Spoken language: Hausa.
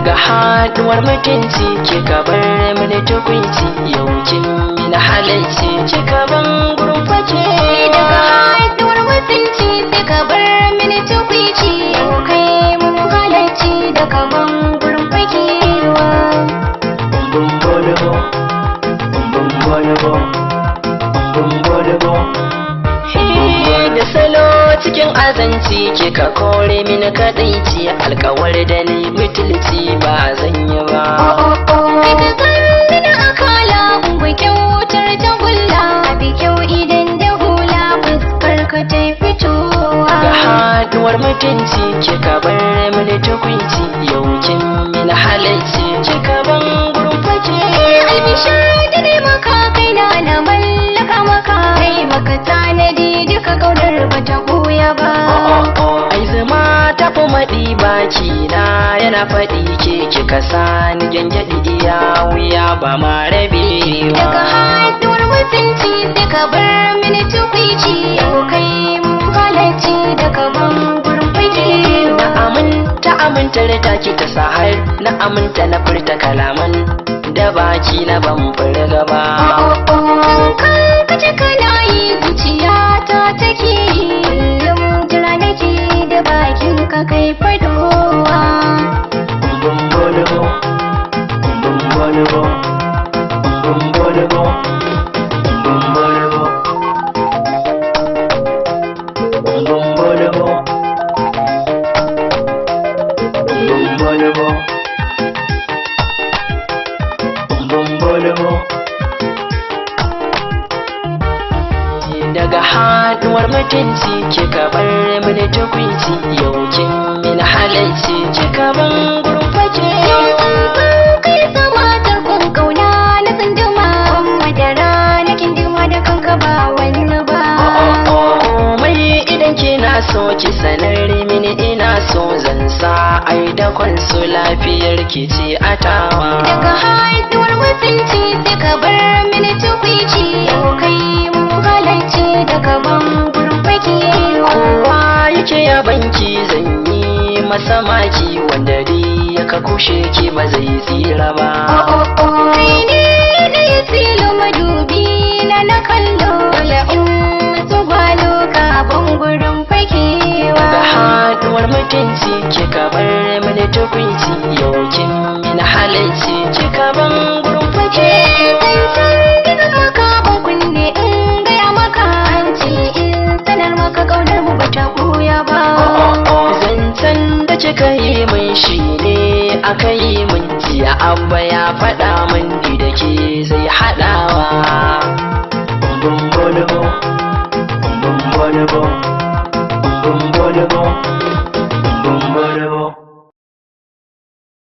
Daga haduwar mutunci kika bar mini tukwici, yau kin mini halacci kika ban gurin fake. Daga haduwar mutunci sai ka bar mini tukwici, yau kai mun halacci daga ban gurin fakewa. Bum bolobo, bum bolobo, bum bolobo. Da salo cikin azanci kika kore mini kadaici, alkawar da ni mutulci ba zan yi ba. Kai ka ganni na akala, ungu kyautar tagulla, abi kyau idan da hula fuskar ka ta fitowa. Ga haduwar mutunci kika bar mini tukwici, yau kin mini halacci kika ban gurin fake. Albishir da dai maka kaina na mallaka maka, kai maka tanadi duka kaunar bata goya ba. Ai zama tafi maɗi baki na yana faɗi, ke kika sani gyangyaɗi iya wuya ba ma rabewa. Daga haduwar mutunci sai ka bar mini tukwici, yau kai mun halacci daga ban gurin fakewa. Na aminta amintar taki ta sahar, na aminta na furta kalaman da baki na ban furga ba. Kan kace kana yi zuciya ta take yi, kullum jira nake da bakin ka kai fadowa. Bum bolobo, bum bolobo, bum bolobo, bum bolobo, bum bolobo, bum bolobo, bum bolobo. Daga haduwar mutunci kika bar mini tukwici, yau kin mini halacci kika ban gurin fake. Kai sama tarkon kauna na tsunduma, madara na kindima da kanka ba wani ba. Komai idan kina so ki sanar mini ina so zan sa ai da kwanso lafiyar ki ce a tawa. Daga haduwar mutunci sai ka bar mini tukwici, yau kai mun halarci daga ban gurin fakewa. Kowa yake ya banki zan yi masa maki, wanda dai ya ka kushe ki ba zai tsira ba. Kai ne da ya tilo madubi na na kallo, dole in mutu gwalo ka ban gurin fakewa. Daga haduwar mutunci kika bar mini tukwici, yau kin mini halacci kika ban gurin fake. Zancen gizo maka ban kunne in gaya maka, an ce in sanar maka kaunar mu bata goya ba. Zancen da kika yi min shi ne aka yi min jiya, abba ya faɗa min ni da ke zai haɗawa. Bum bolobo, bum bolobo, bum bolobo.